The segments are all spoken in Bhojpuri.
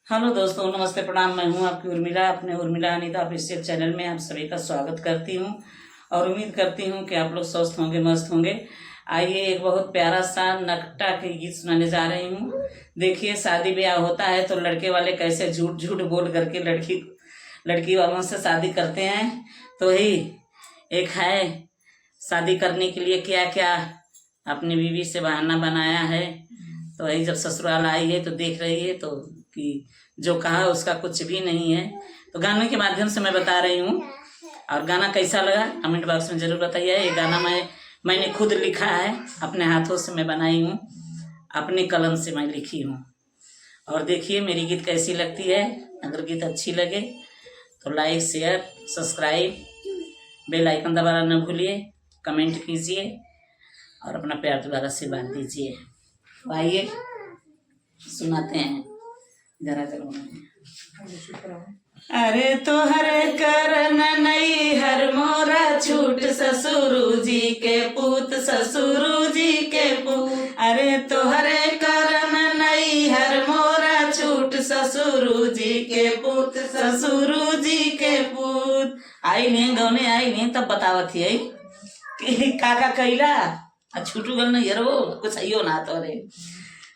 हेलो दोस्तों, नमस्ते, प्रणाम। मैं हूं आपकी उर्मिला। अपने उर्मिला अनीता ऑफिशियल चैनल में आप सभी का स्वागत करती हूं और उम्मीद करती हूं कि आप लोग स्वस्थ होंगे, मस्त होंगे। आइए, एक बहुत प्यारा सा नकटा के गीत सुनाने जा रही हूं। देखिए, शादी ब्याह होता है तो लड़के वाले कैसे झूठ झूठ बोल करके लड़की लड़की वालों से शादी करते हैं। तो ही एक है, शादी करने के लिए क्या क्या अपनी बीवी से बहाना बनाया है। तो वही जब ससुराल आई है तो देख रही है तो कि जो कहा उसका कुछ भी नहीं है। तो गाने के माध्यम से मैं बता रही हूँ। और गाना कैसा लगा, कमेंट बॉक्स में ज़रूर बताइए। ये गाना मैंने खुद लिखा है, अपने हाथों से मैं बनाई हूँ, अपने कलम से मैं लिखी हूँ। और देखिए मेरी गीत कैसी लगती है। अगर गीत अच्छी लगे तो like, share, subscribe, bell icon दबाना न भूलिए। कमेंट कीजिए और अपना प्यार दुलार आशीर्वाद दीजिए। तो आइए, सुनाते हैं जरा। चलो। अरे तोहरे करन नई हर मोरा छूट, ससुरु जी के पूत, ससुरु जी के पूत। अरे तोहरे करन नई हर मोरा छूट, ससुरु जी के पूत, ससुरु जी के पूत। आई नहीं गौने आई नहीं, तब बतावत ही कि का का कैला आ छूटू गल नहीं वो कुछ आइयो ना तोरे।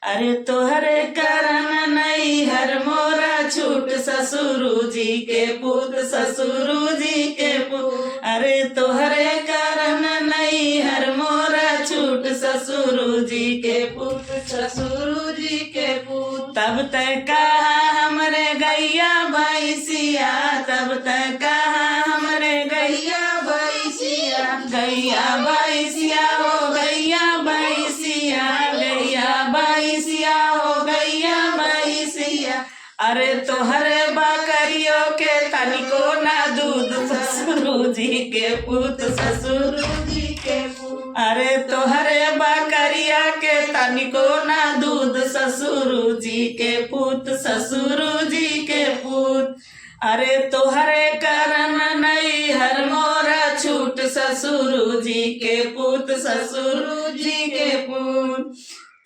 अरे तोहरे करन नई हर मोरा छूट, ससुरु जी के पूत, ससुरु जी के पूत। अरे तोहरे करन नई हर मोरा छूट, ससुरु जी के पूत, ससुरु जी के पूत। तब तक कहा हमरे गैया भैंसिया, तब तक कहा हमरे गैया भैंसिया, गैया भैंसिया हो गैया भैंसिया, गैया भैंसिया हो गैया भैंसिया। अरे तोहरे बकरियों के तनिको ना दूध, ससुरु जी के पूत, ससुर जी के पूत। अरे तोहरे बकरिया के तनिको ना दूध, ससुरु जी के पूत, ससुरु जी के पूत। अरे तोहरे करन नई हर मोरा छूट, ससुरु जी के पूत, ससुरु जी के पूत।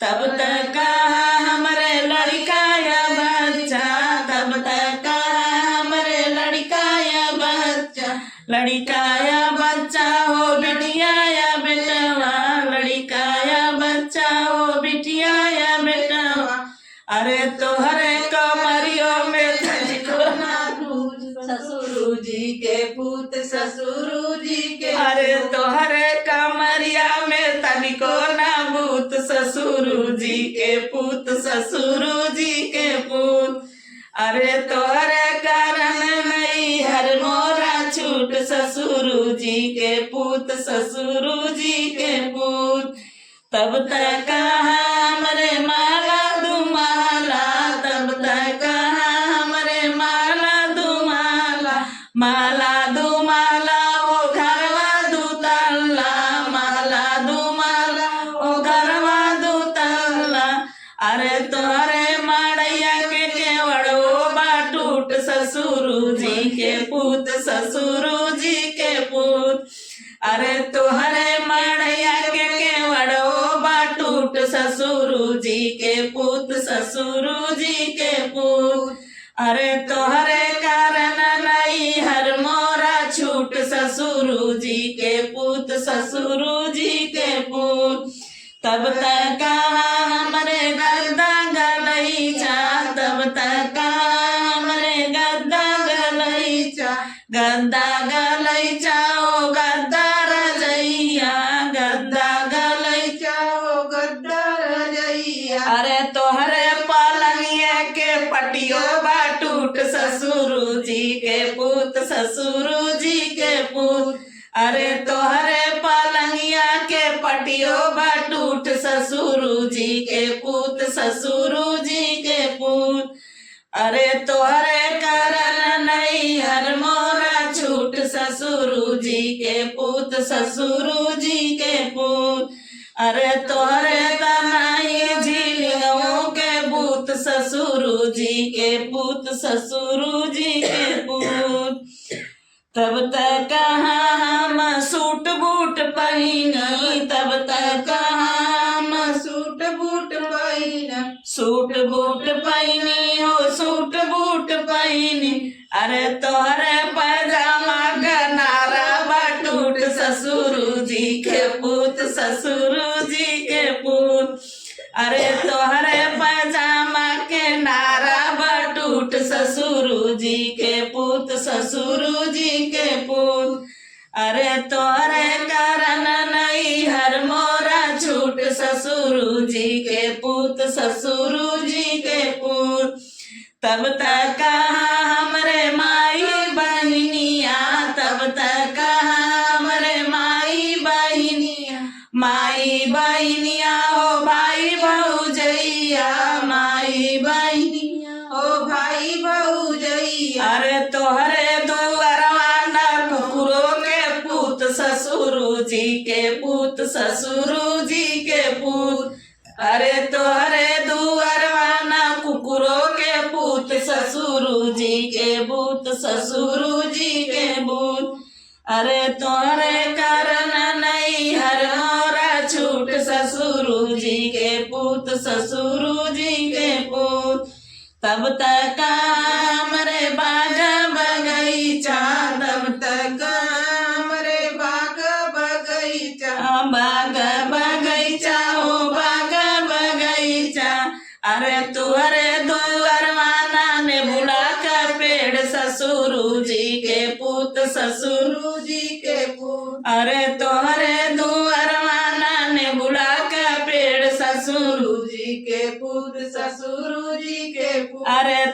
तब तक कहा हमरे लड़का या बच्चा, तब तक कहा हमरे लड़का या बच्चा, लड़का या बच्चा हो बिटिया या बेटवा, लड़का या बच्चा हो बिटिया या बेटवा। अरे तोहरे कमरियो में तनिको ना ससुरु जी के पूत, ससुरु जी के। अरे तोहरे कमरिया में तनिको ना भूत, ससुरु जी के पूत, ससुरु जी के पूत। अरे तोहरे कारण नहीं हर मोरा छूट, ससुरु जी के पूत, ससुरु जी के पूत। तब तक हमरे माला दुमाला, तब तक हमरे माला दुमाला, माला दुमाला हो घरवा दुतल्ला, माला दुमाला हो घरवा दुतल्ला। अरे तोहरे माड़ैया के केवड़ो बाटूट, ससुरु जी के पूत, ससुरु जी के पूत। अरे तोहरे माड़ैया के केवड़ो बाटूट, ससुरु जी के पूत, ससुरु जी के पूत। अरे तोहरे कारण नहीं हर मोरा छूट, ससुरु जी के पूत, ससुरु जी के पूत। तब तक हमरे गद्दा गलैचा, तब तक हमरे गद्दा गलैचा, गद्दा गलैचा ओ गद्दा रजैया, गद्दा गलैचा ओ गद्दा रजैया। अरे तोहरे पलंगिया के पटियो बाटूट, ससुरु जी के पूत, ससुरु जी के पूत। अरे तोहरे पलंगिया के पटियो बाटूट, ससुरु जी के पूत, ससुरु जी के पूत। अरे तोहरे कारण नहीं हर मोरा छूट, ससुरु जी के पूत, ससुरु जी के पूत। अरे तोहरे तनाई झीलियों के भूत, ससुरु जी के पूत, ससुरु जी के पूत। तब तक हम सूट बूट पहिनी, तब तक हम सूट बूट पहिन। सूट बूट पहिनी हो सूट अरे तोहरे पैजामा का नारा बटूट ससुर जी के पूत, ससुर जी के पूत। अरे तोहरे पैजामा के नारा बटूट ससुर जी के पूत, ससुर जी के पूत। अरे तोहरे कारण नहीं हर मोरा छूट ससुर जी के पूत, ससुर जी के पूत। तब तक कहाँ हमरे माई बहनिया, तब तक कहाँ हमरे माई बहनिया, माई बहनिया हो भाई भौजैया, माई बहनिया ओ भाई भौजैया। अरे तोहरे दुअरवा ना कुकुरो के पूत ससुर जी के पूत, ससुर जी के पूत। अरे तोहरे दुअरवा ना कुकुरो के पूत ससुर जी के पूत, ससुर जी के पूत। अरे तोहरे कारण नहीं हर मोरा छूट ससुर जी के पूत, ससुर जी के पूत। तब तक हमरे बाग बगीचा, तब तक हमरे बाग बगीचा। बाग बगीचा हो बाग बगीचा। अरे तुहरे दुअरवाना ने बुला का पेड़ ससुर जी के पूत, ससुर जी के पूत। अरे तोहरे दुअरवाना ने बुला का पेड़ ससुर जी के पूत, ससुर जी के पूत। अरे